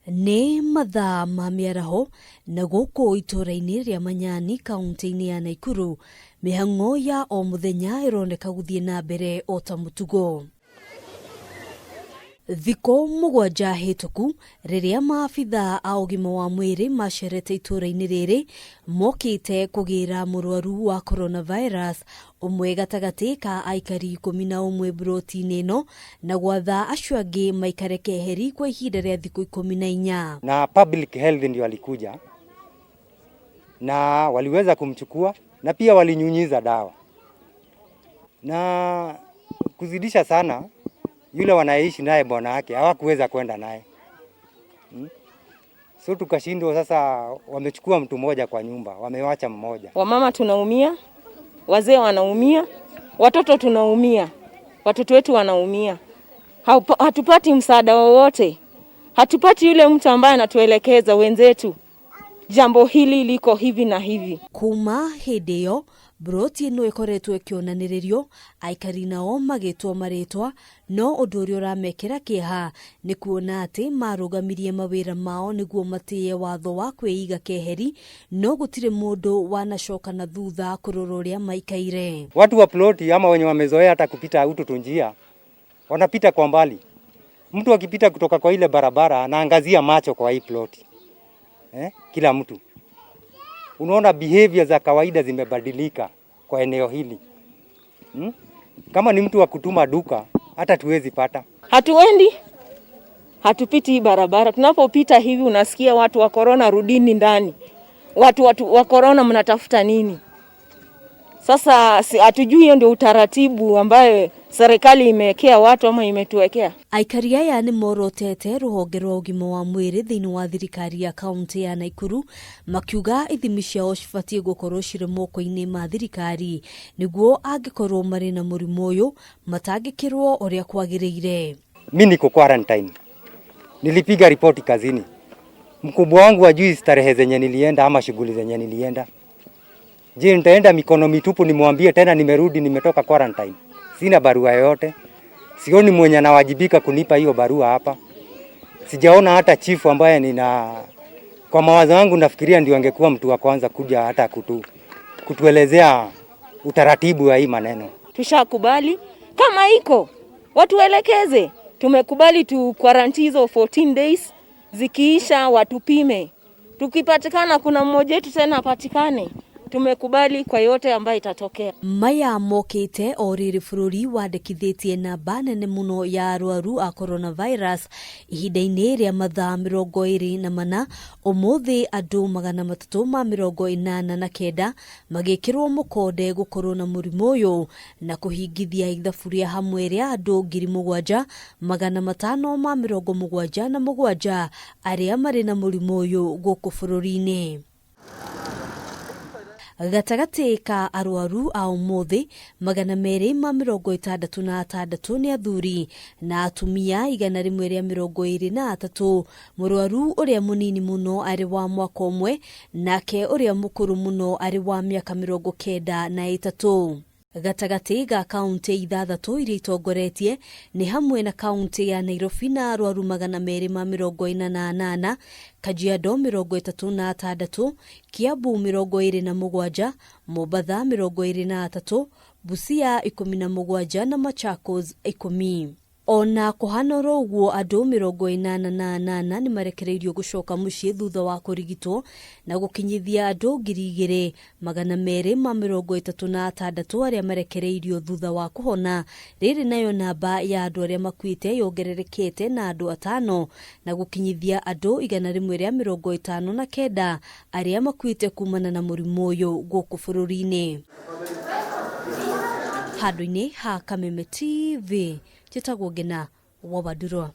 Nĩ mathaa ma mĩaraho na gũkũ itũũra-inĩ rĩa Manyani kaunti-inĩ ya Naikuru, mĩhang'o ya o mũthenya ĩroneka gũthiĩ na mbere o ta mũtugo. Thikũ mũgwanja hĩtũku rĩrĩa maabitha a ũgima wa mwĩrĩ macerete itũũra-inĩ rĩrĩ mokĩte kũgĩra mũrwaru wa coronavirus ũmwe gatagatĩ ka aikari 11 mburoti-inĩ ĩno na gwatha acio angĩ maikare keheri kwa ihinda rĩa thikũ 14. Na public health ndio walikuja na waliweza kumchukua na pia walinyunyiza dawa na kuzidisha sana, yule wanaishi naye bwana yake hawakuweza kwenda naye. So tukashindwa sasa, wamechukua mtu mmoja kwa nyumba, wamewacha mmoja. Wamama tunaumia, wazee wanaumia, watoto tunaumia, watoto wetu wanaumia. Hatupati msaada wowote, hatupati yule mtu ambaye anatuelekeza wenzetu, jambo hili liko hivi na hivi. Kuma hĩndĩ ĩyo mburoti ĩno ĩkoretwo ĩkĩonanĩrĩrio aikari nao magĩtwo marĩtwa, no ũndũ ũrĩa ũramekĩra kĩeha nĩ kuona atĩ marũgamirie mawĩra mao nĩguo matĩye watho wa kwĩiga keheri, no gũtirĩ mũndũ wanacoka na thutha kũrora ũrĩa maikaire. Watu wa ploti ama wenye wamezoea hata kupita utu tunjia wanapita kwa mbali. Mtu akipita kutoka kwa ile barabara anaangazia macho kwa hii ploti. Kila mtu unaona behavior za kawaida zimebadilika kwa eneo hili. Kama ni mtu wa kutuma duka hata tuwezi pata. Hatuendi, hatupiti hii barabara. Tunapopita hivi unasikia watu wa corona, rudini ndani. Watu wa corona mnatafuta nini? Sasa hatujui hiyo ndio utaratibu ambaye serikali imewekea watu ama imetuwekea. Aikari aya nĩ morotete rũhonge rwa ũgima wa mwĩrĩ thĩinĩ wa thirikari ya kaunti ya Naikuru makiuga ithimi ciao cibatiĩ gũkorwo cirĩ moko-inĩ ma thirikari nĩguo angĩkorwo marĩ na mũrimũ ũyũ matangĩkĩrwo ũrĩa kwagĩrĩire. Mi niko quarantine. Nilipiga ripoti kazini. Mkubwa wangu hajui starehe zenye nilienda ama shughuli zenye nilienda. Je, nitaenda mikono mitupu nimwambie tena nimerudi nimetoka quarantine? Sina barua yoyote. Sioni mwenye anawajibika kunipa hiyo barua hapa. Sijaona hata chifu ambaye nina, kwa mawazo yangu nafikiria ndio angekuwa mtu wa kwanza kuja hata kutuelezea utaratibu wa hii maneno. Tushakubali kama iko watuelekeze. Tumekubali tu quarantine hizo 14 days, zikiisha watupime. Tukipatikana kuna mmoja wetu tena apatikane. Tumekubali kwa yote ambayo itatokea. Maya mokite o rĩrĩ bũrũri wandĩkithĩtie namba nene mũno ya arwaru a coronavirus ihinda-inĩ rĩa mathaa 24. Ũmũthĩ andũ 389 magĩkĩrwo mũkonde gũkorwo na mũrimũ ũyũ na kũhingithia ithabu rĩa hamwe rĩa andũ 7577 arĩa marĩ na mũrimũ ũyũ gũkũ bũrũri-inĩ. Gatagatĩ ka arwaru a ũmũthĩ 266 nĩ athuri na atumia 123. Mũrwaru ũrĩa mũnini mũno arĩ wa mwaka ũmwe nake ũrĩa mũkũrũ mũno arĩ wa mĩaka 93. Gatagatĩ ga kaunti ithathatũ iria itongoretie nĩ hamwe na kaunti ya Nairobi na arwaru 248, Kajiado 36, Kiambu 27, Mombatha 23, Busia 17 na Machakos 10. Ona kũhana oro ũguo andũ 88 nĩ marekereirio gũcoka mũciĩ thutha wa kũrigitwo na gũkinyithia andũ 2236 arĩa marekereirio thutha wa kũhona. Rĩrĩ nayo namba ya andũ arĩa makuĩte yongererekete na andũ 5 na gũkinyithia andũ 159 arĩa makuĩte kumana na mũrimũ ũyũ gũkũ bũrũri-inĩ. Handũ-inĩ ha Kameme TV, njĩtagwo Ngina wa Wandurwa.